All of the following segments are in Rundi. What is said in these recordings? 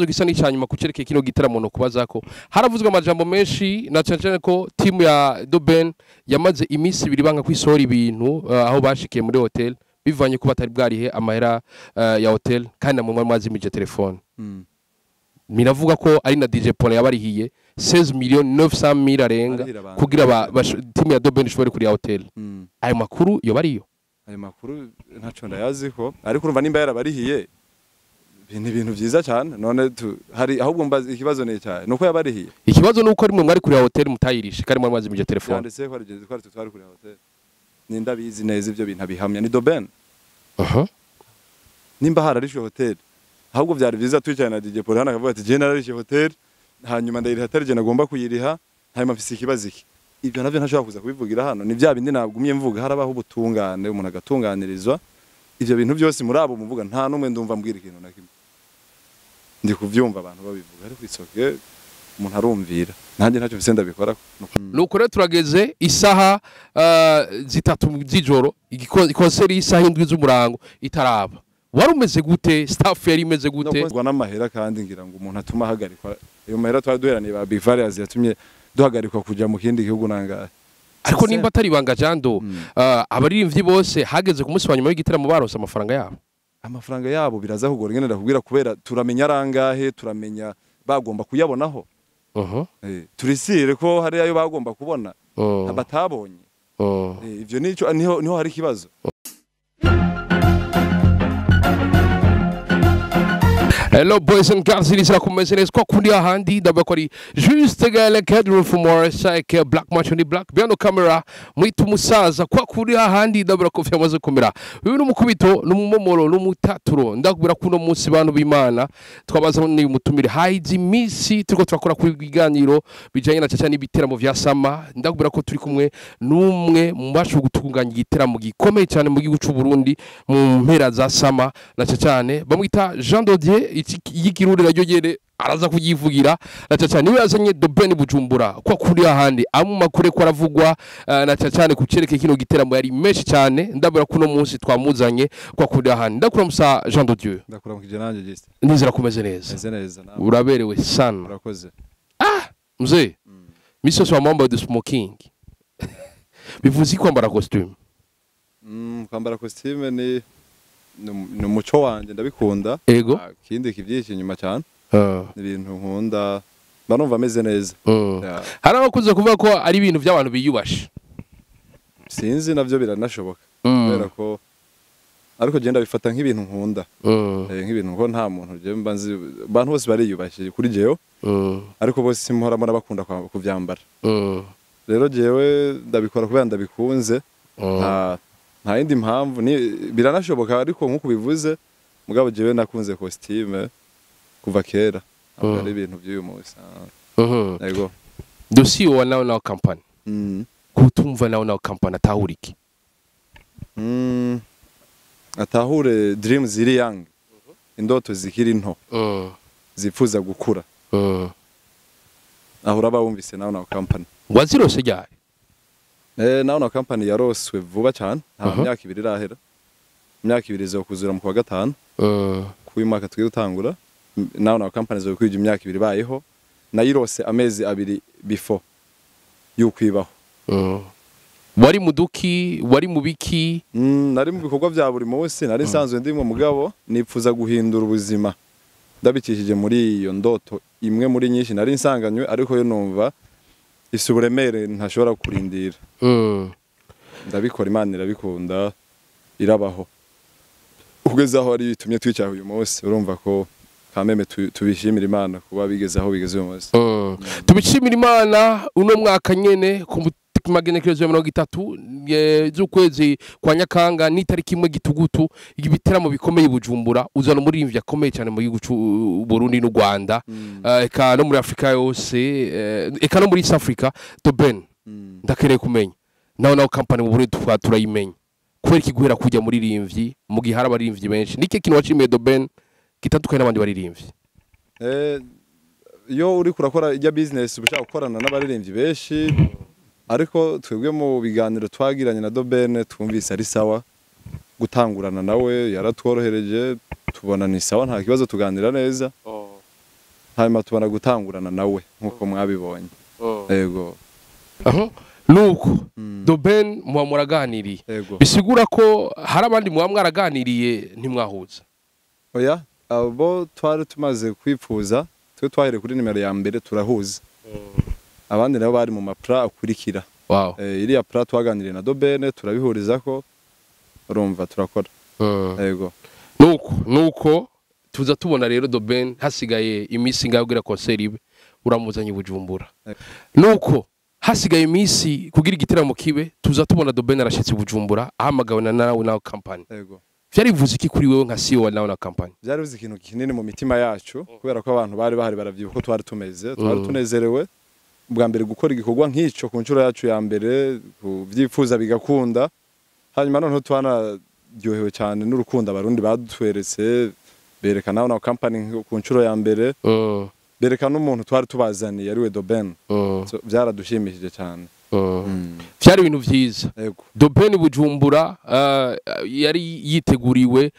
Gisa n'icanyuma kucerekeye kino gitaramo no kubazako haravuzwe amajambo menshi, na cyane cyane ko team ya The Ben yamaze iminsi ibiri banga kwisohora ibintu aho bashikiye muri hotel, bivanye ko batari bwarihe amahera ya hotel, kandi namwe mwari mwazimije telefone. Miravuga ko ari na DJ Paul yabarihiye 16 millions 900 mille arenga Arihira abantu. Kugira team ya The Ben ishobore kuri hotel. Ayo makuru yo bariyo? Ayo makuru ntaco ndayaziko, ariko urumva nimba yarabarihiye ni ibintu vyiza cyane. None hari ahubwo mbaza, ikibazo ni cyahe? Nuko yabarihiye? Ikibazo nuko ari mwe mwari kuri hotel mutayirishe, kandi mwari mwazimije telefone. Yanditse ko ari twari twari kuri hotel. Ninda bizi neza ivyo bintu abihamya ni The Ben. Nimba hararishwe hotel, ahubwo vyari vyiza twicaye na DJ Paul hano akavuga ati: "Je nararishe hotel, hanyuma ndayiriha atari je nagomba kuyiriha, hanyuma mfise ikibazo iki." Ibyo navyo ntashobora kuza kubivugira hano. Ni vya bindi nagumye mvuga, harabaho ubutungane, umuntu agatunganirizwa. Ivyo bintu byose muri abo muvuga nta numwe ndumva mbwira ikintu na kimwe. Ndi kuvyumva abantu babivuga, ariko it's okay, umuntu arumvira, nanjye ntacyo mfise ndabikora. Nuko rero turageze isaha 3 z'ijoro, concert y'isaha 7 z'umurango itaraba. Wari umeze gute? Staff yari imeze gute? No n'amahera, kandi ngira ngo umuntu atuma ahagarikwa, ayo mahera twari duheraniye ba Big Farious yatumye duhagarikwa kuja mu kindi gihugu nangahe? Ariko nimba atari ibanga, Jando, abaririmbyi bose hageze ku munsi wa nyuma w'igitaramo baronse amafaranga yabo? Amafaranga yabo biraza kugora ingene ndakubwira, kubera turamenya arangahe, turamenya bagomba kuyabonaho. Turisire ko hari ayo bagomba kubona batabonye. Ivyo nico niho hari ikibazo. Hello boys and girls, irisira kumeze neza kwa kundi ahandi. Ndavuga ko ari Juste Gaël Kedro from Morris Black Match on the Black behind the camera, mwita umusaza kwa kundi ahandi. Ndabura ko vyamaze kumera uyu n'umukubito n'umumomoro n'umutaturo. Ndakubwira ko uno munsi, bantu b'Imana, twabaza ni umutumire haizi misi turiko turakora ku biganiro bijanye na cyane n'ibiteramo vya summer. Ndakubwira ko turi kumwe n'umwe mu bashoboye gutunganya igiteramo gikomeye cyane mu gihugu c'u Burundi mu mpera za summer, na cyane bamwita Jean Dodier y'ikirundi, naryo nyene araza kuyivugira, na cyane niwe yazanye The Ben Bujumbura kwa kuri ahandi. Amwe makure ko aravugwa na cyane ku cereke kino giteramo yari menshi cyane. Ndabura kuno munsi twamuzanye kwa kuri ahandi. Ndakuramusa, Jean Dodier. Ndakuramukije nanjye, Juste. Nizera kumeze neza. Meze neza nawe? Uraberewe sana. Urakoze. Mzee, misi yose wamwambaye de smoking, bivuze kwambara costume? Kwambara costume ni umuco wanje, ndabikunda. Ikindi kivyishe inyuma cyane, ni ibintu nkunda, mba numva ameze neza. Yeah. Hari abakunze kuvuga ko ari ibintu by'abantu biyubashe. Sinzi, navyo biranashoboka, kubera ko ariko genda bifata nk'ibintu nkunda. Nk'ibintu ko nta muntu je mba nzi, abantu bose bariyubashye kuri jewe, ariko bose simpora mbona bakunda kuvyambara. Rero jewe ndabikora kubera ndabikunze, nta yindi mpamvu. Ni biranashoboka, ariko nk'uko bivuze, mugabo jewe nakunze costume kuva kera, ntabwo ari ibintu by'uyu munsi. Yego. Dossier wa Now Now Company, kutumva Now Now Company atahura iki? Atahure dreams ziri young, indoto zikiri nto, zifuza gukura. Aho uraba wumvise Now Now Company. Wazirose ryari? Now Now Company yaroswe vuba cyane, nta myaka 2 irahera. Imyaka 2 izokuzura mu kwa gatanu k'uyu mwaka tugiye gutangura. Now Now Company izokwija imyaka 2 bayeho. Nayirose amezi 2 before y'ukwibaho. Wari muduki? Wari mu biki? Nari mu bikorwa vya buri munsi nari nsanzwe ndimwe, mugabo nipfuza guhindura ubuzima ndabikishije muri iyo ndoto imwe muri nyinshi nari nsanganywe, ariko yo numva ifise uburemere ntashobora kurindira. Ndabikora, Imana irabikunda, irabaho kugeza aho ari bitumye twicara uyu munsi. Urumva ko kameme tubishimira Imana kuba bigeze aho bigeze uyu munsi. Tubishimira Imana. Uno mwaka nyene ku magenekerezo ya 30 z'ukwezi kwa Nyakanga n'itariki 1 Gitugutu, ibiteramo bikomeye i Bujumbura, uzana umuririmbyi akomeye cyane mu gihugu c'u Burundi n'u Rwanda, eka no muri Afrika yose, eka no muri East Africa, The Ben. Ndakeneye kumenya, Now Now Company mu Burundi tukaba turayimenya, kubera iki guhera kujya muririmbyi mu gihe hari abaririmbyi benshi? Niki kintu washimiye The Ben gitandukanye n'abandi baririmbyi? Iyo uriko urakora ijya business uba ushaka gukorana n'abaririmbyi benshi, ariko twebwe mu biganiro twagiranye na The Ben twumvise ari sawa gutangurana nawe. Yaratworohereje, tubona ni sawa, nta kibazo, tuganira neza. Hanyuma tubona gutangurana nawe nkuko mwabibonye. Yego. Aho nuko The Ben muba muraganiriye. Yego. Bisigura ko hari abandi muba mwaraganiriye ntimwahuza? Oya, abo twari tumaze kwipfuza twe twahere kuri nimero ya mbere turahuza. Abandi nabo bari mu mapra akurikira. Wow. Iriya pra twaganiriye na Dobene turabihuriza ko urumva turakora. Yego. Nuko tuza tubona rero The Ben hasigaye iminsi ngaho kugira concert ibe, uramuzanye Bujumbura. Nuko hasigaye iminsi kugira igiteramo kibe, tuza tubona The Ben arashitse Bujumbura ahamagawe na nawe nawe company. Yego. Vyari bivuze iki kuri wewe nka CEO wa nawe na company? Byari bivuze ikintu kinini mu mitima yacu kubera ko abantu bari bahari baravyibuka ko twari tumeze, twari tunezerewe. Bwa mbere gukora igikorwa nk'ico ku nshuro yacu ya mbere, kuvyifuza bigakunda. Hanyuma noneho twanaryohewe cyane n'urukundo abarundi badutweretse, berekana nawe company ku nshuro ya mbere, berekana n'umuntu twari tubazaniye ariwe The Ben. So, byaradushimishije cyane. Vyari ibintu vyiza. Yego. The Ben Bujumbura yari yiteguriwe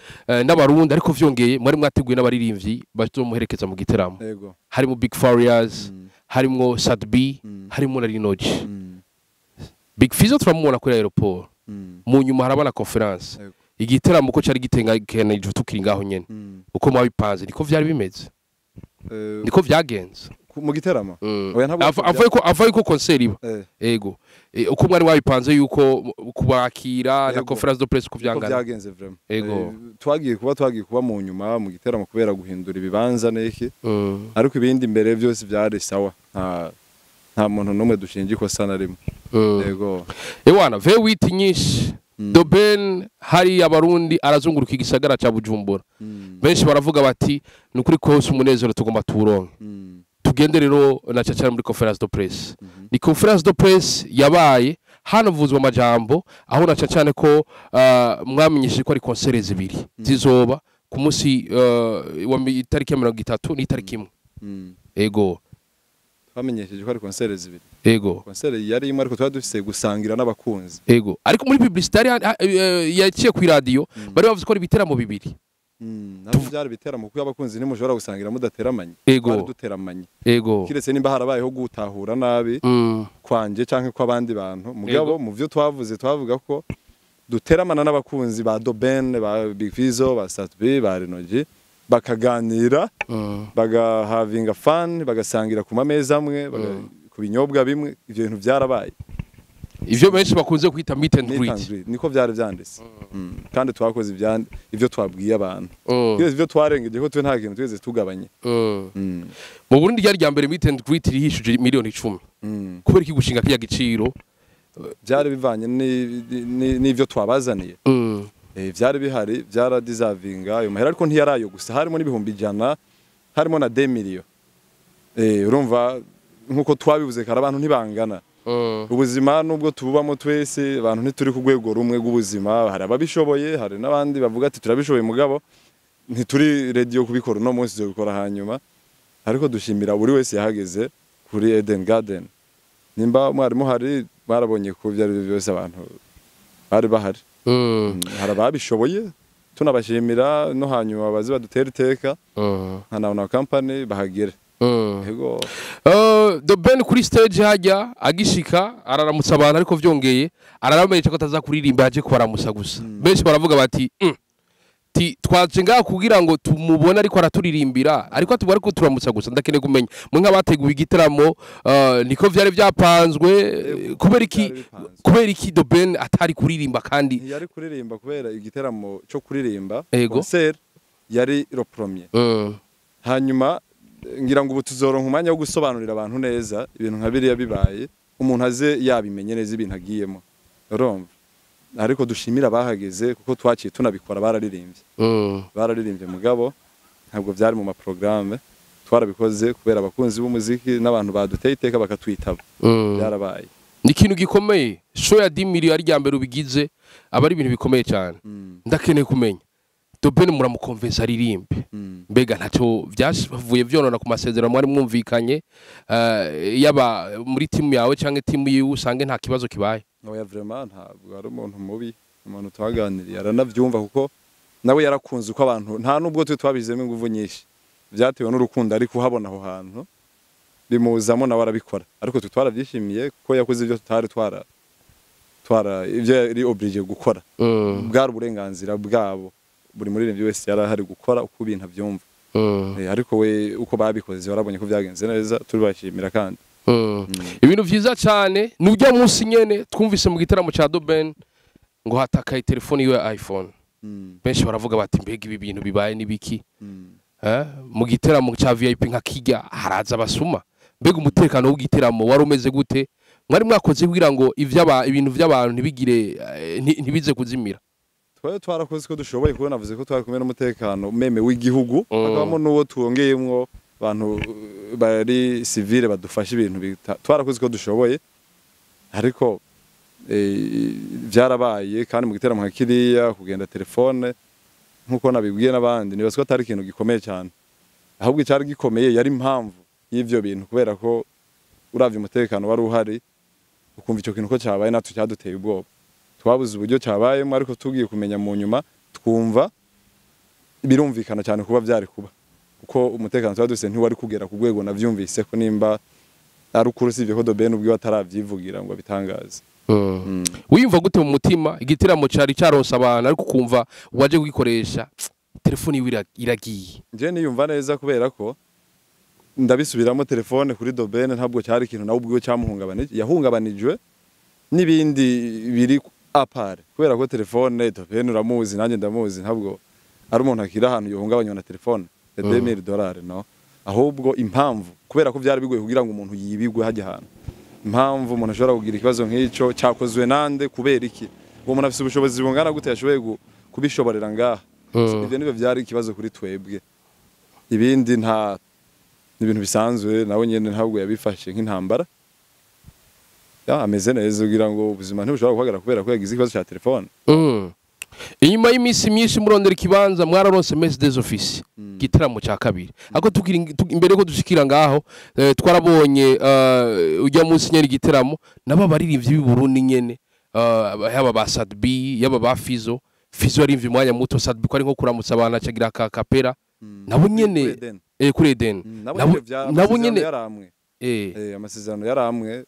n'abarundi, ariko vyongeye mwari mwateguye n'abaririmbyi bazomuherekeza mu giteramo. Yego. Harimo Big Farious, harimo Sadbi, harimo na Rinoji. Big Fizzo turamubona kuri aeroport. Mu nyuma harabana conference. Yego. Igiteramo ko cari gitengekanije tukiri ngaho nyene. Uko mwabipanze niko vyari bimeze. Niko vyagenze. Mu giteramo? Oya, ntabwo Avuye ko concert iba. Ego. Uko mwari wabipanze yuko kubakira na conference de presse kuvyangana. Byagenze vraiment. Ego. Twagiye kuba mu nyuma mu giteramo kubera guhindura ibibanza n'iki. Ariko ibindi mbere byose byari sawa. Nta muntu numwe dushinja ikosa na rimwe. Ego. Ewana V8 nyinshi. The Ben hari abarundi arazunguruka igisagara ca Bujumbura. Benshi baravuga bati nukuri kose umunezero tugomba turonke. Tugende rero na cacana muri conference de presse. Ni conference de presse yabaye hanavuzwe amajambo aho na cacane ko mwamenyesheje ko ari concert zibiri zizoba ku munsi wa itariki ya 30 n'itariki imwe. Ego. Twamenyesheje ko ari concert zibiri. Ego. Concert yari imwe ariko twari dufise gusangira n'abakunzi. Ego. Ariko muri publicité yaciye ku radio bari bavuze ko ari ibiteramo bibiri. Ntabwo byari biteramo kuko abakunzi ntimushobora gusangira mudateramanye. Ego. Bari duteramanye. Ego. Kiretse nimba harabayeho gutahura nabi kwanje canke kw'abandi bantu. Mugabo mu vyo twavuze twavuga ko duteramana n'abakunzi ba The Ben, ba Big Fizzo, ba Satbi, ba Renoji, bakaganira, bagahavinga fun, bagasangira ku mameza amwe, ku binyobwa bimwe. Ivyo bintu byarabaye. Ivyo benshi bakunze kwita meet and greet. Niko byari byanditse. Kandi twakoze ivyo twabwiye abantu. Ivyo twarengeje ko twe nta kintu twese tugabanye. Mu Burundi ryari rya mbere meet and greet rihishuje miliyoni 10. Kubera iki gushinga kiya giciro? Byari bivanye n'ivyo twabazaniye. Byari bihari, byaradizavinga ayo mahera, ariko ntiyarayo gusa, harimo n'ibihumbi 100, harimo na 2 million. Urumva nkuko twabivuze kare abantu ntibangana. Ubuzima nubwo tububamo twese abantu ntituri ku rwego rumwe rw'ubuzima, hari ababishoboye hari n'abandi bavuga ati turabishoboye mugabo ntituri ready yo kubikora no munsi zo bikora hanyuma. Ariko dushimira buri wese yahageze kuri Eden Garden. Nimba mwarimu hari barabonye ko byari byose abantu bari bahari. Hari ababishoboye tunabashimira no hanyuma bazi badutera iteka nka na company bahagere. Ego. The Ben kuri stage hajya agishika araramutsa abantu, ariko vyongeye araramenyesha ko ataza kuririmba yaje kubaramusa gusa. Benshi baravuga bati twaje ngaha kugira ngo tumubone ariko araturirimbira, ariko atubara ko turamutsa gusa. Ndakeneye kumenya mwe nk'abateguye igitaramo niko vyari vyapanzwe, kubera iki The Ben atari kuririmba? Kandi yari kuririmba kubera igitaramo cyo kuririmba concert yari le premier. Hanyuma ngira ngo ubu tuzoronka umwanya wo gusobanurira abantu neza ibintu nka biriya bibaye, umuntu aze yabimenye neza ibintu agiyemo. Urumva? Ariko dushimira abahageze kuko twaciye tunabikora, bararirimbye. Bararirimbye mugabo ntabwo byari mu maprogramme, twarabikoze kubera abakunzi b'umuziki n'abantu baduteye iteka bakatwitaba. Byarabaye. Ni ikintu gikomeye. Show ya 10 million ari rya mbere ubigize, aba ari ibintu bikomeye cyane. Ndakeneye kumenya The Ben muramukonvensa aririmbe. Mbega ntacyo byavuye vyonona ku masezerano mwari mwumvikanye, yaba muri timu yawe canke timu yiwe, usange nta kibazo kibaye? Oya, vraiment ntabwo ari umuntu mubi, umuntu twaganiriye aranavyumva kuko nawe yarakunze uko abantu, nta nubwo twe twabizemo inguvu nyinshi. Vyatewe n'urukundo ari kuhabona aho hantu, bimuzamo nawe arabikora. Ariko twe twaravyishimiye ko yakoze ibyo tutari twara ibyo yari obligé gukora. Bwari uburenganzira bwabo, buri muririmbyi wese yari ahari gukora uko ibintu avyumva. Ariko we uko babikoze warabonye ko vyagenze neza, turibashimira kandi. Ibintu vyiza cyane. Nujya munsi nyene twumvise mu gitaramo ca The Ben ngo hatakaye telefone yiwe ya iPhone. Benshi baravuga bati: "Mbega ibi bintu bibaye nibiki?" Mu gitaramo ca VIP nka kijya haraza abasuma. Mbega umutekano w'igiteramo wari umeze gute? Mwari mwakoze kugira ngo ivy'aba ibintu vy'abantu ntibigire ntibize kuzimira? Twari twarakoze ko dushoboye, kuko navuze ko twari kumwe n'umutekano même w'igihugu, hakabamo n'uwo twongeyemwo abantu bari civile badufasha ibintu twarakoze ko dushoboye, ariko vyarabaye. Kandi mu giteramo nka kiriya kugenda telefone, nkuko nabibwiye n'abandi, nibaza ko atari ikintu gikomeye cyane. Ahubwo icyari gikomeye yari impamvu y'ivyo bintu, kubera ko uravye umutekano wari uhari, ukumva ico kintu ko cyabaye, natwe cyaduteye ubwoba. Twabuze uburyo cyabayemo, ariko tugiye kumenya mu nyuma twumva birumvikana cyane kuba byari kuba, kuko umutekano twari dufise ntiwari kugera ku rwego navyumvise ko nimba ari ukuri, usibye ko The Ben ubwiwe ataravyivugira ngo abitangaze. Wiyumva gute mu mutima? Igitaramo cari caronse abantu, ariko ukumva waje kugikoresha telefone yiwe iragiye. Nje niyumva neza, kubera ko ndabisubiramo, telefone kuri The Ben ntabwo cyari ikintu nawe ubwiwe cyamuhungabanije, yahungabanijwe n'ibindi biri à part, kubera ko telefone, The Ben uramuzi nanjye ndamuzi, ntabwo ari umuntu akira ahantu yohungabanywa na telefone ya $2000, no. Ahubwo impamvu, kubera ko byari bigoye kugira ngo umuntu yibigwe hajya ahantu, impamvu umuntu ashobora kugira ikibazo nk'icyo, cyakozwe nande, kubera iki, uwo muntu afise ubushobozi bungana gute yashoboye kubishoborera ngaha, ivyo nibyo byari ikibazo kuri twebwe. Ibindi nta ni ibintu bisanzwe. Nawe nyene ntabwo yabifashe nk'intambara, ya ameze neza, kugira ngo ubuzima ntibushobora guhagarara kubera ko yagize ikibazo cya telefone. Inyuma y'iminsi myinshi murondera ikibanza, mwararonse Mess des Offices, gitaramo cya kabiri. Ariko imbere ko dushikira ngaho, twarabonye ujya munsi nyene igiteramo nabo abaririmbyi b'i Burundi nyene, yaba ba Sadbi, yaba ba Fizo. Fizo yarimvye umwanya muto, Sadbi ko ari nko kuramutsa abantu acagira ka kapera nabo nyene. Kuri Eden. Kuri Eden. Nabo Nabo nyene nabo amasezerano nyene yaramwe. Amasezerano yaramwe,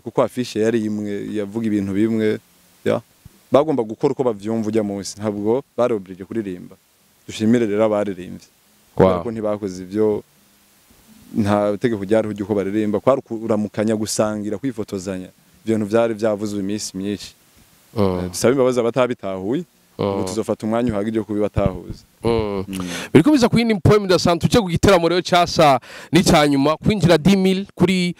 kuko affiche yari imwe, yavuga ibintu bimwe, ya bagomba gukora uko bavyumva. Ujya munsi ntabwo bari obligé kuririmba. Dushimire rero abaririmbye kubera ko ntibakoze ivyo, nta tegeko ryariho ry'uko baririmba. Kwari kuramukanya, gusangira, kwifotozanya. Ibyo bintu vyari vyavuzwe iminsi myinshi. Dusabe imbabazi abatabitahuye. Ubu tuzofata umwanya uhagije wo kubibatahuza. Biriko biza ku yindi point idasanzwe. Tuje ku giteramo rero cyasa n'icyanyuma, kwinjira 10,000 kuri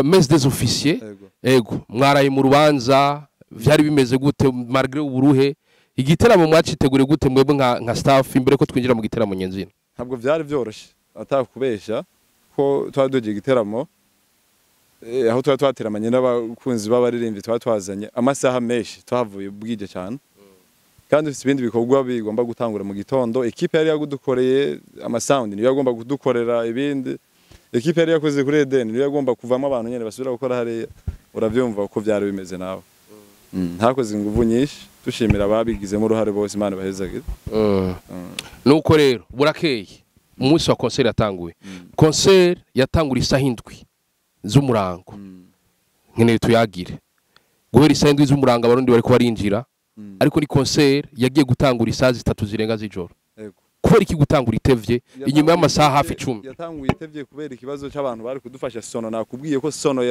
Mess des Officiers. Yego. Ego, mwaraye mu rubanza, vyari bimeze gute malgré uburuhe? Igiteramo mwacitegure gute mwebwe nka staff, imbere ko twinjira mu giteramo nyenzina? Ntabwo vyari vyoroshe, atakubesha, ko twari dugiye igiteramo aho twari twateramanye n'abakunzi b'abaririmbyi, twari twazanye amasaha menshi, twahavuye bwije cyane, kandi dufite ibindi bikorwa bigomba gutangura mu gitondo. Ekipe yari yagudukoreye amasound niyo yagomba kudukorera ibindi, ekipe yari yakoze kuri Eden niyo yagomba kuvamo abantu nyene basubira gukora hariya. Uravyumva uko vyari bimeze nawe. Hakoze inguvu nyinshi, dushimira ababigizemo uruhare bose, Imana ibahezagire. Nuko rero burakeye, umunsi wa concert yatanguye. Concert yatangura isaha 7 z'umurango. Nkeneye tuyagire guhera isaha 7 z'umurango Abarundi bariko barinjira, ariko ni concert yagiye gutangura isaha 3 zirenga z'ijoro. Yego. Kubera iki gutangura itevye, inyuma y'amasaha hafi 10? Yatanguye itevye kubera ikibazo cy'abantu bari kudufasha sono. Nakubwiye ko sono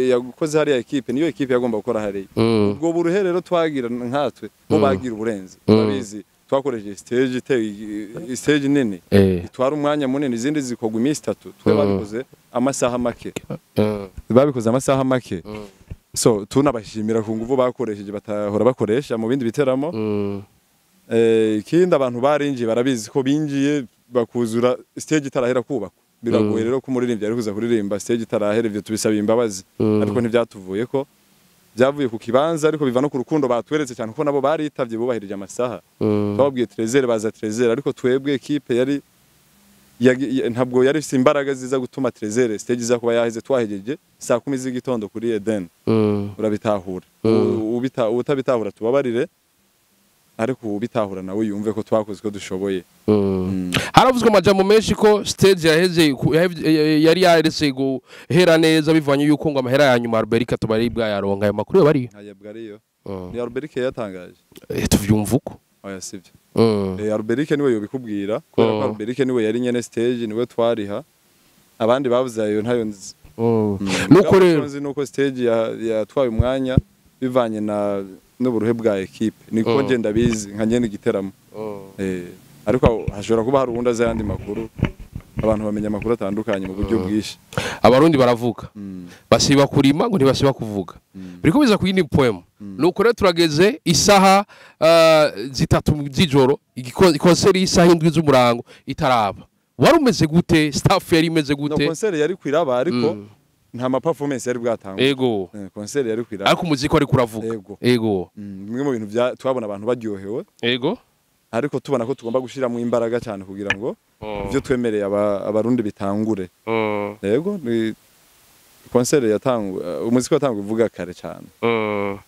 yakoze hariya, ekipe niyo ekipe yagomba gukora hariya. Ubwo buruhe rero twagira nkatwe bo bagira uburenze, urabizi twakoresheje stage iteye, stage nini itwara umwanya munini, izindi zikorwa iminsi 3, twe babikoze amasaha make. Babikoze amasaha make. So tunabashimira ku nguvu bakoresheje batahora bakoresha mu bindi biteramo. Ikindi, abantu barinjiye, barabizi ko binjiye bakuzura stage itarahera kubakwa. Biragoye rero ko umuririmbyi ari kuza kuririmba stage itarahera. Ivyo tubisaba imbabazi, ariko ntivyatuvuye ko byavuye ku kibanza, ariko biva no ku rukundo batweretse cyane, kuko nabo baritavye, bubahirije amasaha. Twababwiye 13, baza 13, ariko twebwe ekipe yari ntabwo yari ifise imbaraga ziza gutuma 13 stage iza kuba yaheze. Twahejeje saa 10 z'igitondo kuri Eden. Urabitahura, utabitahura tubabarire. Ariko ubitahura nawe yumve ko twakoze ko dushoboye. Haravuzwe amajambo menshi ko stage yaheze yari yarese guhera neza bivanye yuko ngo amahera ya nyuma Alberic atubari bwayaronka. Ayo makuru bari ntayabwa ariyo. Ni Alberic yatangaje. Tuvyumva uko. Oya sivyo. Alberic niwe yobikubwira kubera ko Alberic niwe yari nyene stage, niwe twariha, abandi bavuze ayo ntayo nzi. Nuko rero nzi nuko stage yatwaye umwanya bivanye na n'uburuhe bwa equipe, niko nje ndabizi nka nyene igiteramo. Ariko hashobora kuba hari uwundi azi ayandi makuru, abantu bamenya amakuru atandukanye mu buryo bwinshi. Abarundi baravuga basiba kurima ngo ntibasiba kuvuga. Biriko biza ku yindi poem. Nuko rero turageze isaha 3 z'ijoro, concert y'isaha 7 z'umurango itaraba. Wari umeze gute? Staff yari imeze gute? No, concert yari kwiraba ariko nta ma performance yari bwatangwa. Ego. Concert yari kwiraba. Ariko umuziki wari kuravuga. Ego. Bimwe mu bintu twabona abantu baryohewe. Ego. Ariko tubona ko tugomba gushiramo imbaraga cyane kugira ngo ivyo twemereye abarundi bitangure. Yego, ni concert yatangwa, umuziki watangwa uvuga kare cyane.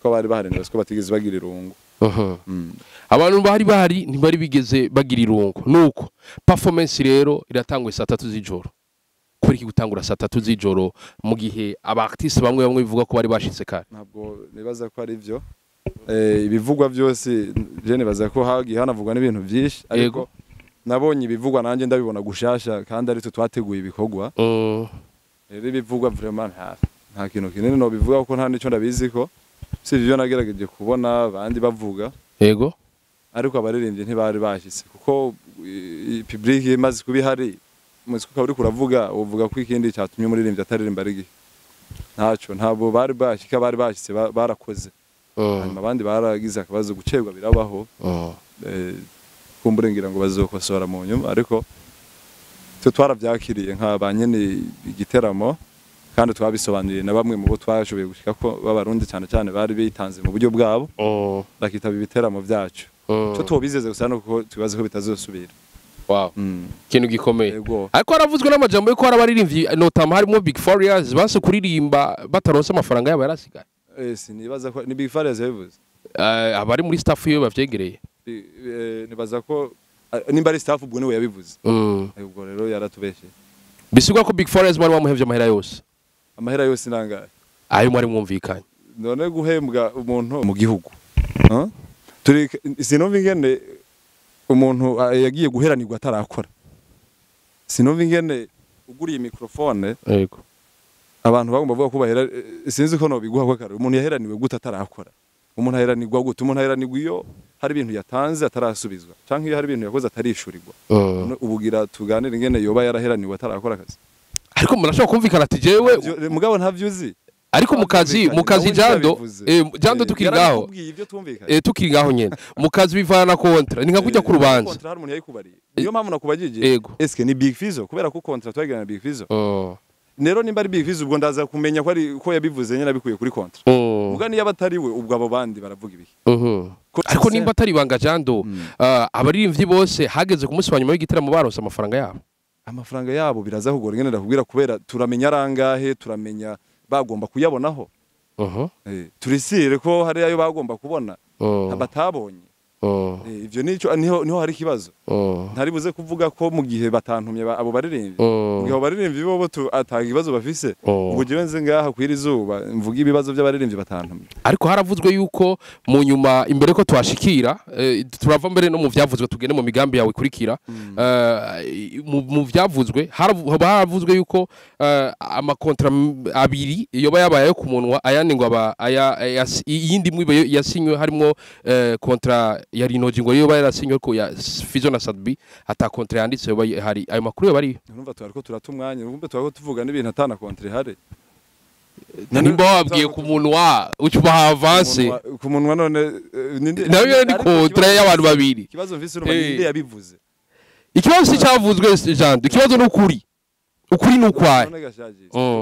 Ko bari baharenze ko batigeze bagira irungu. Abantu bari bahari ntibari bigeze bagira irungu. Nuko performance rero iratangwa saa 3 z'ijoro. Kuri iki gutangura saa 3 z'ijoro mu gihe aba artiste bamwe bamwe bivuga ko bari bashitse kare? Ntabwo nibaza ko ari byo. Ibivugwa byose je nibaza ko hagiye hanavugwa n'ibintu byinshi, ariko nabonye ibivugwa nanjye ndabibona gushasha kandi ari twe twateguye ibikorwa. Rero ibivugwa vraiment nta kintu kinini no bivuga kuko nta nico ndabizi ko si ibyo nagerageje kubona abandi bavuga. Yego. Ariko abaririmbyi ntibari bashitse kuko public imaze kubihari, umuziki ukaba uriko uravuga uvuga ko ikindi cyatumye umuririmbyi ataririmba ari gihe ntaco, ntabwo bari bashika, bari bashitse barakoze. Hanyuma abandi baragize akabazo, gucerwa birabaho. Kumbure ngira ngo bazokosora mu nyuma, ariko twe twaravyakiriye nka ba nyene igiteramo kandi twabisobanuriye na bamwe mu bo twashoboye gushika ko b'abarundi cyane cyane bari bitanze mu buryo bwabo bakitaba ibiteramo byacu. Cyo tubizeze gusa nuko tubaze ko bitazosubira. Wow. Ikintu gikomeye. Ariko haravuzwe n'amajambo yuko hari abaririmbyi notama harimo Big Farious banse kuririmba bataronse amafaranga yabo yarasigaye. Sinibaza ko ni Big Farious yabivuze. Abari muri staff yiwe bavyegereye. Nibaza ko nimba ari staff ubwo niwe yabivuze. Ubwo rero yaratubeshe. Bisigwa ko Big Farious bari bamuhevye amahera yose. Amahera yose nangahe? Ayo mwari mwumvikanye. None guhembwa umuntu mu gihugu. Turi sinumva ingene umuntu yagiye guheranirwa atarakora. Sinumva ingene uguriye microphone. Yego. Abantu bagomba bavuga ko bahera, sinzi ko no biguha kwa kare. Umuntu yaheraniwe gute atarakora? Umuntu aheranirwa gute? Umuntu aheranirwa iyo hari ibintu yatanze atarasubizwa canke iyo hari ibintu yakoze atarishurirwa. Ubugira tuganire ingene yoba yaraheraniwe atarakora akazi. Ariko murashobora kumvikana ati jewe mugabo ntavyuzi. Ariko mukazi Jando, Jando tukiri ngaho. Tukiri ngaho nyene. Mukazi bivana na kontra. Ni nka kujya ku rubanza. Kontra hari umuntu yayikubariye. Niyo mpamvu nakubagije. Eske ni Big Fizzo kubera ko kontra twagirana na Big Fizzo. Nero nimba ari Big Fizzo ubwo ndaza kumenya ko ari ko yabivuze nyene abikuye kuri kontra. Muga niyo abatari we ubwo abo bandi baravuga ibihe. Ariko nimba atari banga Jando, abaririmbyi bose hageze ku munsi wa nyuma w'igitaramo baronse amafaranga yabo. Amafaranga yabo biraza kugora ngene ndakubwira kubera turamenya arangahe, turamenya bagomba kuyabonaho. Turisire ko hari ayo bagomba kubona batabonye. Ivyo nico niho hari kibazo. Ntari buze kuvuga ko mu gihe batantumye abo baririmbyi. Mu gihe abo baririmbyi bo atanga ibibazo bafise. Ubwo jewe nze ngaha kwira izuba mvuga ibibazo by'abaririmbyi batantumye. Ariko haravuzwe yuko mu nyuma imbere ko twashikira turava mbere no mu vyavuzwe tugende mu migambi yawe ikurikira. Mu vyavuzwe haravuzwe yuko amakontra abiri yoba yabaye ku munwa ayandi ngo aba iyindi mwibe yasinywe harimo kontra ya Rinoji ngo yoba yarasinywe ko ya Fizzo na Sadbi ata kontra yanditse yoba hari ayo makuru yoba ari. Urumva twariko turatumwanya, urumva twariko tuvuga n'ibintu atana kontra ihari. Nimba wabwiye ku munwa ucubaha avance ku munwa none nayo ni kontra y'abantu babiri. Ikibazo mvise urumva ninde yabivuze? Ikibazo si cyavuzwe Jean, ikibazo ni ukuri. Ukuri ni ukwaye.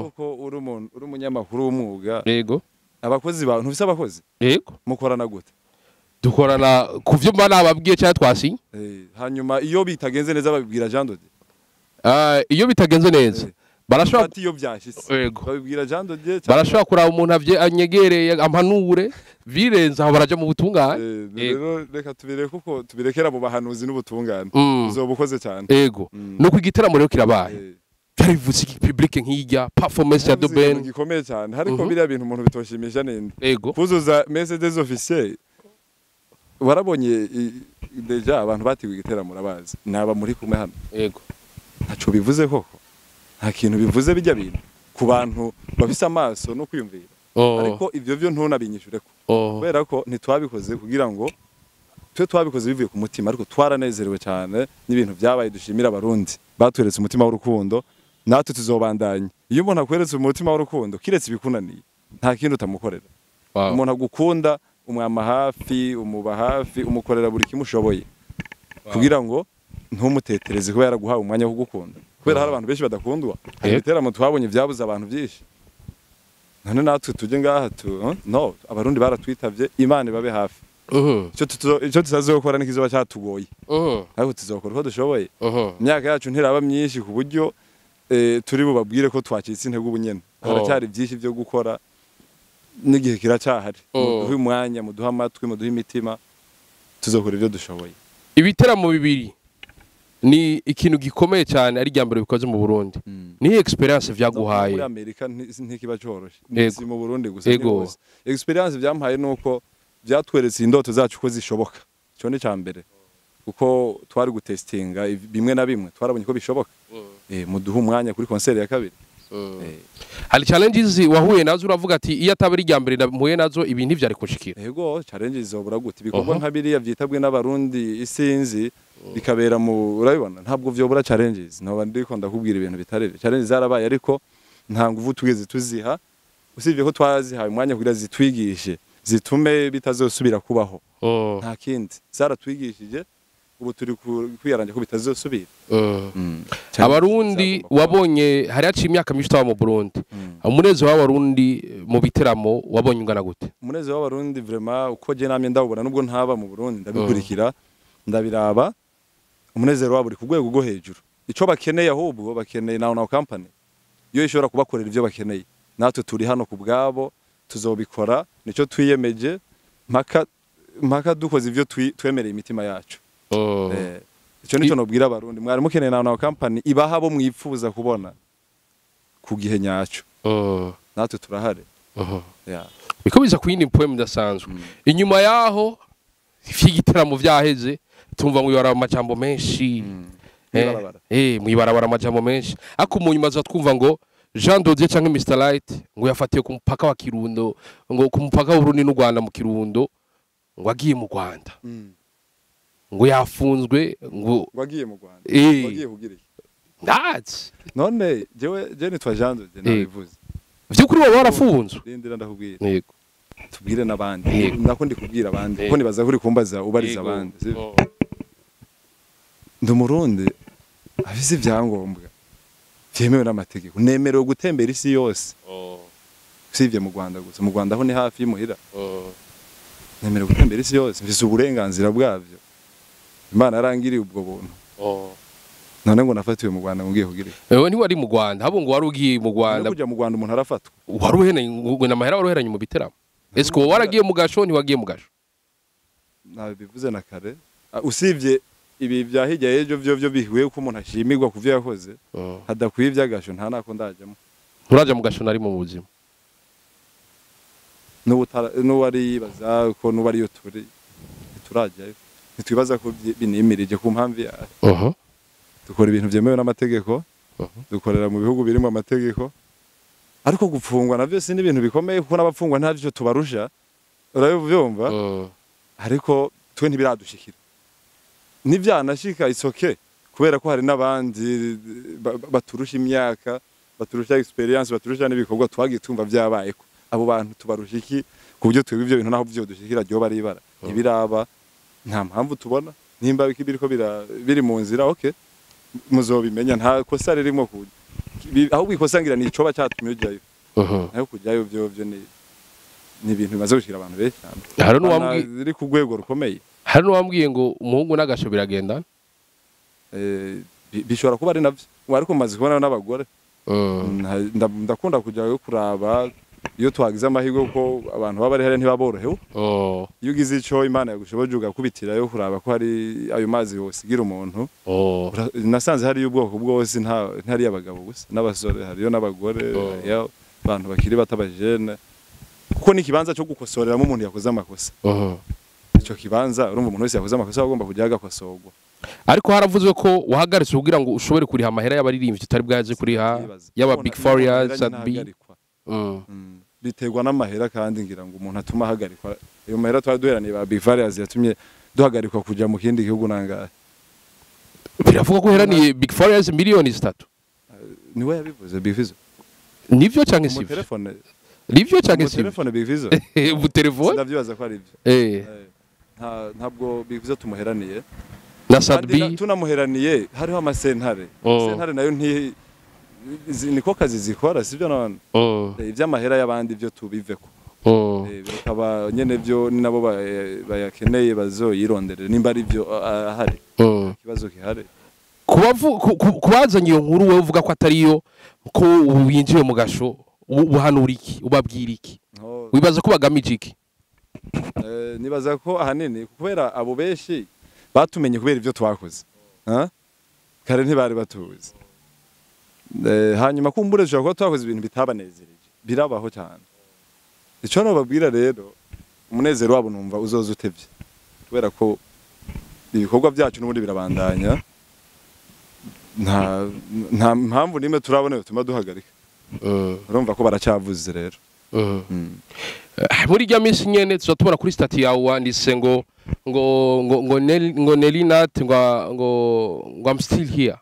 Kuko uri umuntu uri umunyamakuru w'umwuga. Yego. Abakozi bawe ntufise abakozi? Yego. Mukorana gute? Dukorana kuvyo mba nababwiye cyangwa twasinye. Hanyuma iyo bitagenze neza babibwira Jean Dodi. Iyo bitagenze neza Barashobora Ati iyo byashitse Yego. Babibwira Jean de Dieu. Barashobora kuraba umuntu avye anyegereye ampanure, birenze aho baraja mu butungane. Rero reka tubireke, kuko tubirekera mu bahanuzi n'ubutungane. Uzoba ukoze cyane. Ego. Nuko igitaramo rero kirabaye, byari bivuze iki, public nk'ijya, performance ya Yavuze ikintu The Ben? gikomeye cyane, ariko biriya bintu umuntu bitoshimisha ninde? Kuzuza messe des officiers, warabonye déjà abantu bateguye igiteramo, urabazi, naba muri kumwe hano. Ntaco bivuze koko, nta kintu bivuze bijya bintu ku bantu bafise amaso no kwiyumvira. Ariko ivyo vyo ntunabinyishure ko, kubera ko ntitwabikoze kugira ngo twe, twabikoze bivuye ku mutima, ariko twaranezerewe cyane n'ibintu byabaye. Dushimira Abarundi batweretse umutima w'urukundo, natwe tuzobandanya. Iyo umuntu akweretse umutima w'urukundo, kiretse ibikunaniye, nta kindi utamukorera. Umuntu agukunda umwama hafi, umuba hafi, umukorera buri kimwe ushoboye kugira ngo ntumutetereze kuba yaraguhaye umwanya wo kugukunda, kubera hari abantu benshi badakundwa. Hari ibiteramo twabonye byabuze abantu byinshi, none natwe tujye ngaha tu no Abarundi baratwitavye, Imana ibabe hafi. Icyo tutazokora nikizoba cyatugoye, ariko tuzokora uko dushoboye. Imyaka yacu ntiraba myinshi ku buryo turi bubabwire ko twacitse intege ubu nyene. Haracyari byinshi byo gukora n'igihe kiracyahari. Muduhe umwanya, muduhe amatwi, muduhe imitima, tuzokora ibyo dushoboye. Ibiteramo bibiri ni ikintu gikomeye cyane, ari irya mbere bikoze mu Burundi. Ni experience vyaguhaye? Muri Amerika ntikiba coroshe. Si mu Burundi gusa, ni hose. Experience byampaye nuko byatweretse indoto zacu ko zishoboka. Ico ni mbere, kuko twari gutestinga bimwe na bimwe, twarabonye ko bishoboka. Muduhe umwanya kuri concert ya kabiri. Hari challenges wahuye nazo uravuga ati iyo ataba ari irya mbere mpuye nazo, ibi ntivyari kunshikira? Ego, challenges zobura gute? Ibikorwa nka biriya vyitabwe n'Abarundi isinzi, bikabera mu, urabibona, ntabwo vyobura challenges. Noba ndiko ndakubwira ibintu bitari byo. Challenges zarabaye, ariko nta nguvu tugeze tuziha, usibye ko twazihaye umwanya kugira zitwigishe, zitume bitazosubira kubaho. Nta kindi, zaratwigishije, ubu turi kwiyaranja ko bitazosubira. Abarundi Zagomba kubaho. wabonye hari haciye imyaka myinshi utaba mu Burundi, umunezero w'Abarundi mu biteramo wabonye ungana gute? Umunezero w'Abarundi vraiment, uko je namye ndawubona nubwo ntaba mu Burundi, ndabikurikira, ndabiraba, umunezero wabo uri ku rwego rwo hejuru. Ico bakeneye ahubwo, bakeneye nawo nawo company iyo ishobora kubakorera ivyo bakeneye. Natwe turi hano ku bwabo, tuzobikora, nico twiyemeje, mpaka mpaka dukoze ivyo twemereye imitima yacu. Ico nico nobwira Abarundi: mwari mukeneye nawo nawo company ibaha bo mwipfuza kubona ku gihe nyaco. Natwe turahari. Yeah. Biko biza ku yindi poem idasanzwe. Inyuma yaho ivy'igiteramo vyaheze, tumva mw'ibarabara amajambo menshi. Mw'ibarabara. Mw'ibarabara amajambo menshi, ariko mu nyuma za twumva ngo Jean Dodier canke Mr Light ngo yafatiwe ku mupaka wa Kirundo, ngo ku mupaka w'Uburundi n'u Rwanda mu Kirundo, ngo agiye mu Rwanda, ngo yafunzwe, ngo Wagiye mu Rwanda? Wagiye kugira iki? Ndazi. None jewe, je nitwa Jean de Dieu, nabivuze. Vy'ukuri wowe warafunzwe? Rindira ndakubwira. Tubwire n'abandi. Nako ndi kubwira abandi, kuko nibaza ko uri kumbaza ubariza abandi, sivyo? Ndi Umurundi afise ibyangombwa vyemewe n'amategeko, nemerewe gutembera isi yose, usibye mu Rwanda gusa. Mu Rwanda ho ni hafi y'imuhira. Nemerewe gutembera isi yose, mfise uburenganzira bwavyo, Imana yarangiriye ubwo buntu. None ngo nafatiwe mu Rwanda ngo ngiye kugira iki? Ewe, ntiwari mu Rwanda, ahubwo ngo wari ugiye mu Rwanda. Kujya mu Rwanda umuntu arafatwa? Wari uheranye ngo n'amahera wari uheranye mu biteramo. Ese ko waragiye mu gasho, ntiwagiye mu gasho? Nabivuze na kare. Usibye ibi bya hirya y'ejo byo bihuye ko umuntu ashimirwa ku byo yakoze, hadakwiye iby'agasho, nta nako ndajyamo. Nturaja mu gasho na rimwe mu buzima? N'uwari yibaza ko n'ubu ariyo turi, ntiturajyayo, ntitwibaza ko binimirije ku mpamvu yayo. Dukora ibintu byemewe n'amategeko, dukorera mu bihugu birimo amategeko, ariko gupfungwa navyo si n'ibintu bikomeye, kuko n'abapfungwa ntavyo tubarusha, urabyumva? Ariko twe ntibiradushikira, nivyanashika isoke, kubera ko hari n'abandi baturusha imyaka, baturusha experience, baturusha n'ibikorwa twagiye tumva vyabayeko. Abo bantu tubarusha iki ku buryo twebwe ivyo bintu naho vyodushikira ryoba ari ibara? Ntibiraba, nta mpamvu tubona. Nimba biriko biri mu nzira, okay, muzobimenya. Nta kosa ririmo, ahubwo ikosa ngira ni icoba catumye ujyayo. Nayo kujyayo vyo ni ibintu bimaze gushikira abantu benshi cyane. Hari n'uwambwiye Bana ziri ku rwego rukomeye. Hari n'uwambwiye ngo umuhungu n'agasho biragendana. Bishobora kuba ari navyo, ariko maze kubona n'abagore Ndakunda kujyayo kuraba iyo twagize amahirwe, ko abantu baba bari hariya ntibaborohewe. Iyo ugize ico Imana yagushoboje ugakubitirayo kuraba ko hari ayo mazi wosigira umuntu. Nasanze hariyo ubwoko bwose, ntari abagabo gusa n'abasore, hariyo n'abagore, hariyo abantu bakiri bato, abajene, kuko ni ikibanza cyo gukosoreramo umuntu yakoze amakosa. Ico kibanza, urumva, umuntu wese yakoze amakosa agomba kujya agakosorwa. Ariko haravuzwe ko wahagaritse kugira ngo ushobore kuriha amahera y'abaririmbyi utari bwaze kuriha, Ndibaza. y'aba Kubona Big iyo Farious, umuntu Sat-B. ntahagarikwa. Biterwa n'amahera, kandi ngira ngo umuntu atuma ahagarikwa, ayo mahera twari duheraniye ba Big Farious yatumye duhagarikwa kuja mu kindi gihugu nangahe? Biravuga ko uheraniye Big Farious 3 miliyoni. Niwe yabivuze, Big Fizzo. Nivyo canke Mu sivyo? telefone. Nivyo canke Mu sivyo? telefone Big Fizzo. Mu telefone. Ndavyibaza ko ari byo. Ntabwo Big Fizzo tumuheraniye. Na Kandi Sat-B. Tunamuheraniye, hariho amasentare. Sentare nayo nti niko kazi zikora, sibyo none? Ivy'amahera y'abandi byo tubiveko. Bikaba nyene byo ni nabo bayakeneye bazoyironderera nimba ari byo ahari ikibazo gihari. Kubazanye iyo nkuru, wowe uvuga ko atariyo, ko ubu winjiye mu gasho, uhanura iki, ubabwira iki? Wibaza ko bagamije iki? Nibaza ko ahanini kubera abo benshi batumenye kubera ibyo twakoze. Ha? Kare ntibari batuzi. Hanyuma kumbure dushobora kuba twakoze ibintu bitabanezereje, birabaho cyane. Icyo nababwira rero, umunezero wabo numva uzoza utevye, kubera ko ibikorwa byacu n'ubundi birabandanya. Nta mpamvu n'imwe turabona bituma duhagarika. Urumva ko baracyavuze rero. Muri rya minsi nyene tuza tubona kuri statut yawe wanditse ngo Nelly Nat ngo "I'm still here",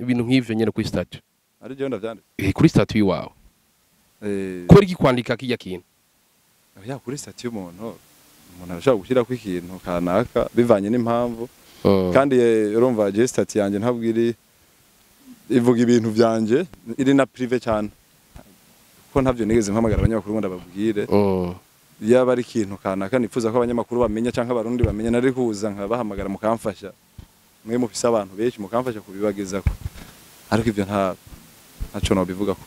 ibintu nk'ivyo nyene kuri statut. Ari jewe ndavyanditse? Kuri statut yiwawe. Kubera iki kwandika kirya kintu? Ya, kuri statut y'umuntu, umuntu arashobora gushyirako ikintu kanaka bivanye n'impamvu. Kandi urumva, je statut yanjye ntabwo iri ivuga ibintu vyanje, iri na privé cyane, ko ntabyo nigeze mpamagara abanyamakuru ngo ndababwire. Yaba ari ikintu kanaka nifuza ko abanyamakuru bamenya canke Abarundi bamenya, nari kuza nkabahamagara mukamfasha, mwe mufise abantu benshi, mukamfasha kubibagezako. Ariko ivyo ntaco nobivugako.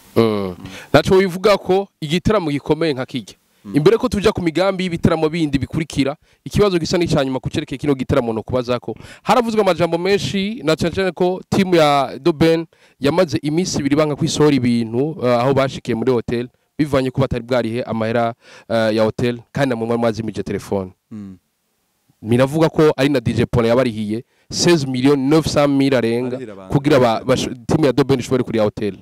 Naco wivuga ko igitaramo gikomeye nka kijya. Imbere ko tuja ku migambi y'ibitaramo bindi bikurikira, ikibazo gisa n'icyanyuma kucerekeye kino gitaramo no kubaza ko haravuzwe amajambo menshi, na cyane cyane ko team ya Doben yamaze iminsi 2 banga kwisohora ibintu aho bashikiye muri hotel, bivanye ko batari bwarihe amahera ya hotel, kandi namwe mwari mwazimije telefone. Miravuga ko ari na DJ Paul yabarihiye 16 millions 900 mille arenga Arihira abantu. kugira team ya Doben ishobore kuriya hotel.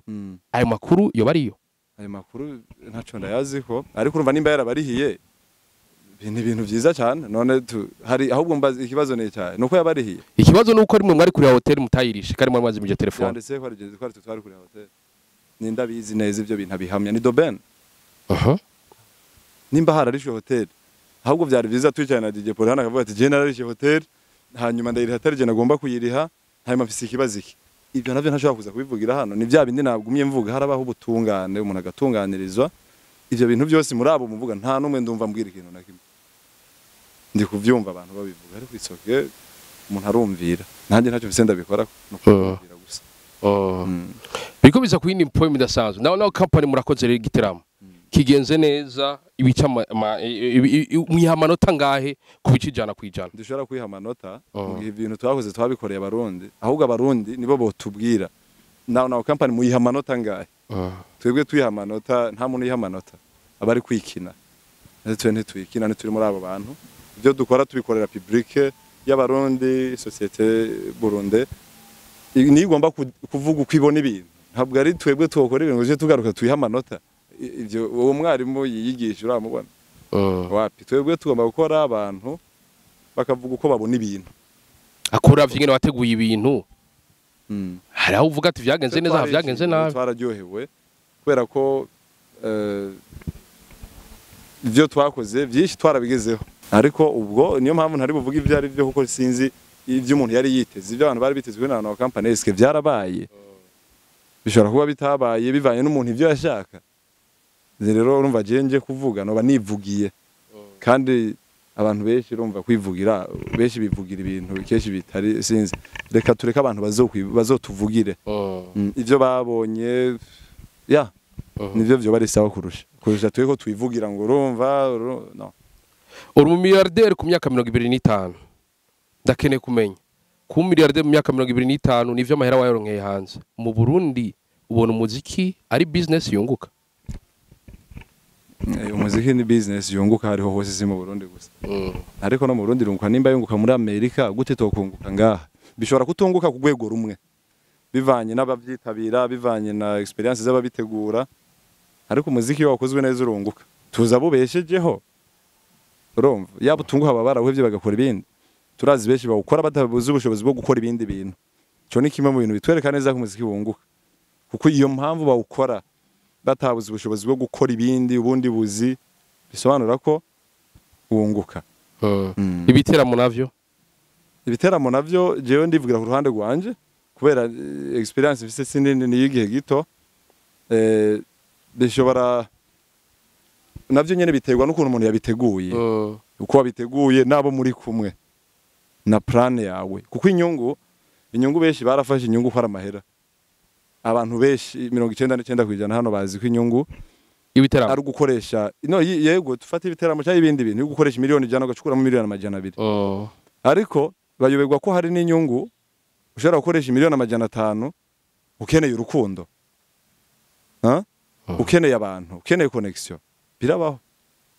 Ayo makuru yo bariyo? Ayo makuru ntaco ndayaziko, ariko urumva nimba yarabarihiye ni ibintu vyiza cyane. None hari ahubwo mbaza, ikibazo ni cyane nuko yabarihiye? Ikibazo nuko ari mwe mwari kuriya hotel mutayirishe, kandi mwari mwazimije telefone. Yanditse ko ari ko ari twe twari kuri hotel. Ninda bizi neza ivyo bintu abihamya ni Doben. Nimba hararishwe hotel, ahubwo byari byiza twicarana na DJ Paul hano akavuga ati: "Je nararishe hotel, hanyuma ndayiriha atari je nagomba kuyiriha, hanyuma mfise ikibazo iki." Ibyo navyo ntashobora kuza kubivugira hano. Ni bya bindi nagumye mvuga, harabaho ubutungane, umuntu agatunganirizwa. Ivyo bintu byose muri abo muvuga nta n'umwe ndumva mbwira ikintu na kimwe. Ndi kuvyumva abantu babivuga, ariko it's okay, umuntu arumvira, nanjye ntacyo mfise ndabikora, no kumvira gusa. Biriko biza ku yindi point idasanzwe. Nawe company murakoze rero, igiteramo kigenze neza. Ibica mwiha amanota ngahe ku bice 100%? Dushobora kwiha amanota mu gihe ibintu twakoze twabikoreye Abarundi. Ahubwo Abarundi nibo botubwira: Nawe company muyiha amanota ngahe?" Twebwe twiha amanota? Nta muntu yiha amanota, aba ari kwikina. Ndetse twe ntitwikina, ntituri muri abo bantu. Ibyo dukora tubikorera public y'Abarundi, société burundais niyo igomba kuvuga uko ibona ibintu. Ntabwo ari twebwe tuwakora ibintu ngo tuje tugaruka twiha amanota. Ibyo uwo mwarimu yiyigisha uramubona wapi. Twebwe tugomba gukora, abantu bakavuga uko babona ibintu. Akora vyingene wateguye ibintu, hari aho uvuga ati vyagenze neza, aha vyagenze nabi? Twararyohewe kubera ko ibyo twakoze byinshi twarabigezeho. Ariko ubwo niyo mpamvu ntari buvuge ibyo ari byo, kuko sinzi ibyo umuntu yari yiteze, ibyo abantu bari biteze kuri na company. Eske byarabaye? Bishobora kuba bitabaye, bivanye n'umuntu ibyo yashaka. Nze rero urumva je nje kuvuga noba nivugiye, kandi abantu benshi, urumva, kwivugira, benshi bivugira ibintu kenshi bitari. Sinzi, reka tureke abantu bazotuvugire ivyo babonye. Ya, nivyo vyoba ari sawa kurusha twe ko twivugira ngo urumva no. Uri mu milliardaire ku myaka 25. Ndakeneye kumenya ku milliardaire mu myaka 25 nivyo amahera wayaronkeye hanze mu Burundi, ubona umuziki ari business yunguka? Umuziki ni business yunguka hariho hose, si mu Burundi gusa. Ariko no mu Burundi irunguka. Nimba yunguka muri Amerika, gute tokunguka ngaha? Bishobora kutunguka ku rwego rumwe bivanye n'abavyitabira, bivanye na experience z'ababitegura, ariko umuziki iyo wakozwe neza urunguka. Tuza bubeshejeho, urumva, yaba utunguka baba barawuhevye bagakora ibindi. Turazi benshi bawukora batabuze ubushobozi bwo gukora ibindi bintu. Ico ni kimwe mu bintu bitwereka neza ko umuziki wunguka, kuko iyo mpamvu bawukora batabuze ubushobozi bwo gukora ibindi, ubundi buzi, bisobanura ko wunguka. Ibiteramo navyo? Ibiteramo navyo, jewe ndivugira ku ruhande rwanje kubera experience mfise si nini, ni y'igihe gito. Bishobora navyo nyene biterwa n'ukuntu umuntu yabiteguye, uko wabiteguye n'abo muri kumwe na plan yawe, kuko inyungu benshi barafashe inyungu ko ari amahera. Abantu benshi, 99% hano, bazi ko inyungu ibiteramo ari ugukoresha no yego, tufate ibiteramo cyangwa ibindi bintu, yo gukoresha 100,000,000 ugacukuramo 200,000,000. Ariko bayoberwa ko hari n'inyungu ushobora gukoresha 500,000,000 ukeneye urukundo, ha? Ukeneye abantu, ukeneye connection, birabaho.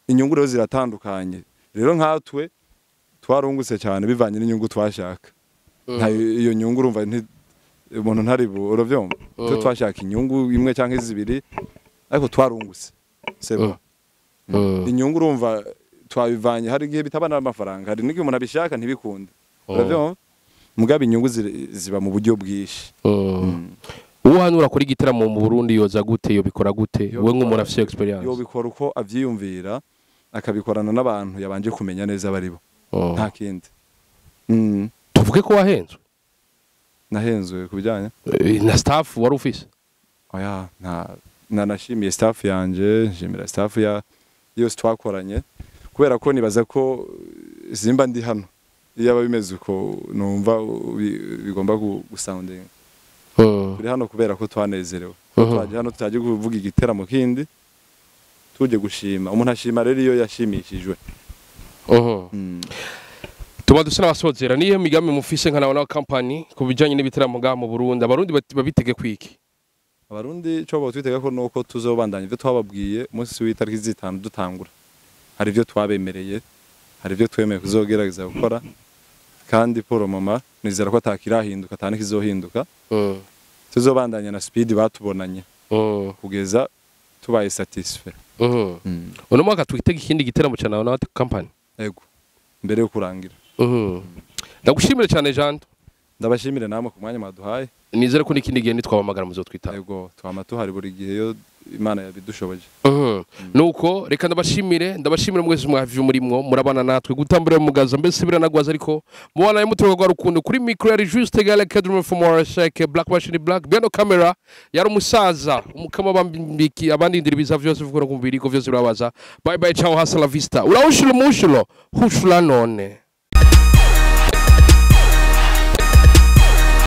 Inyungu rero ziratandukanye. Rero nkatwe twarungutse cyane bivanye n'inyungu twashaka. Nta iyo nyungu, urumva, umuntu ntari bu uravyumva, twe twashaka inyungu imwe cyangwa zibiri, ariko twarungutse, c'est bon. Inyungu, urumva, twabivanye. Hari igihe bitaba n'amafaranga, hari n'igihe umuntu abishaka ntibikunde, uravyumva? Mugabo inyungu ziba mu buryo bwinshi. Uwo hano urakora igiteramo mu Burundi yoza gute, yobikora gute, we nk'umuntu afise experience? Yobikora uko avyiyumvira, akabikorana n'abantu yabanje kumenya neza baribo. Nta kindi. Tuvuge ko wahenzwe? Nahenzwe ku bijyanye Na staff wari ufise? Oya, nta nanashimiye staff yanje, nshimira staff ya yose twakoranye, kubera ko nibaza ko simba ndi hano iyo aba bimeze uko numva bigomba gusoundinga. Turi hano kubera ko twanezerewe. Twaje hano tutaje kuvuga igiteramo kindi, tuje gushima. Umuntu ashima rero iyo yashimishijwe. Tuba dusa n'abasozera. Niyo migambi mufise nka nawe na company ku bijanye n'ibiteramo ngaha mu Burundi, Abarundi babitege kwiki? Abarundi ico botwitega ko nuko tuzobandanya ivyo twababwiye umunsi w'itariki 5 dutangura. Hari ivyo twabemereye, hari ivyo twemeye kuzogerageza gukora, kandi pour mama nizera ko atakirahinduka, atanikizohinduka. Tuzobandanya na speed batubonanye kugeza tubaye satisfait. Uno mwaka twitege ikindi giteramo ca nawe na company? Ego, mbere yo kurangira. Ndagushimire cyane, Jean. Ndabashimire namwe ku mwanya mwaduhaye. Nizere ko n'ikindi gihe nitwabamagara muzotwitaba. Ego, twama tuhari buri gihe iyo Imana yabidushoboje. Nuko reka ndabashimire mwese mwavye umurimwo murabana natwe gutambura mugaza, mbese biranagwaza, ariko mubana muturuka rwa rukundo. Kuri micro yari Juste Gale Kedrum from Warshake Black Machine Black, behind camera yari umusaza umukama bambiki abandi ndiri biza vyose vuga ku mubiri ko vyose birabaza. Bye bye, ciao, hasta la vista, urahushula mushuro hushula none.